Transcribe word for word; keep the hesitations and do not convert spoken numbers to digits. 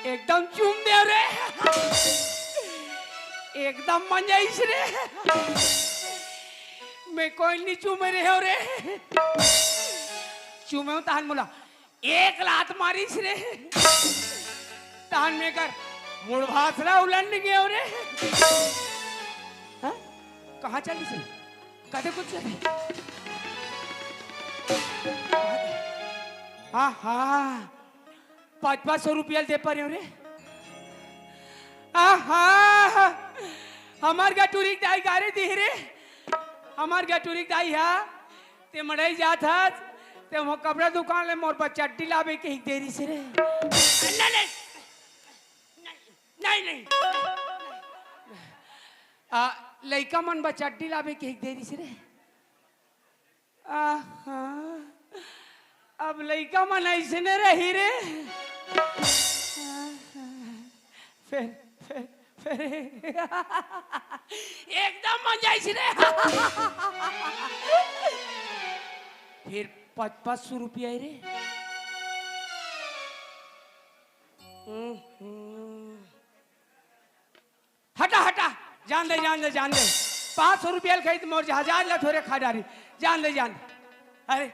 एकदम चूम देव रे, एकदम मजा आइस रे। मैं कोई नहीं चूमे रहे हो रे, चूमे हूं तहन मोला एक लात मारिस रे, तहन मैं कर मुड़ भासरा उलंड गयो रे। हाँ? कहाँ चलिस रे? कदे कुछ चली? आहा, पाँच पाँच सौ रुपया दे परे रे। आहा, हमार गटुरी दाई गारे दी रे, हमार गटुरी दाई हा, ते मड़ई जात हस, ते वो कपड़ा दुकान ले मोर बर चड्डी लाबे के हिक देरी से रे। नहीं, नहीं, नहीं, नहीं, नहीं। आ, लइका मन बर चड्डी लाबे के हिक देरी से रे। आहा, अब लइका मन अइसने रही रे। आहा, फिर, फिर, फिर। एकदम मजा आइस रे। फिर पाँच पाँच सौ रुपया रे। हम्म, हम्म। हटा, हटा, जान दे, जान दे, जान दे। पाँच सौ रुपया ल खरीद मोर हजार ला थोरे खा डारी। जान दे, जान दे। अरे,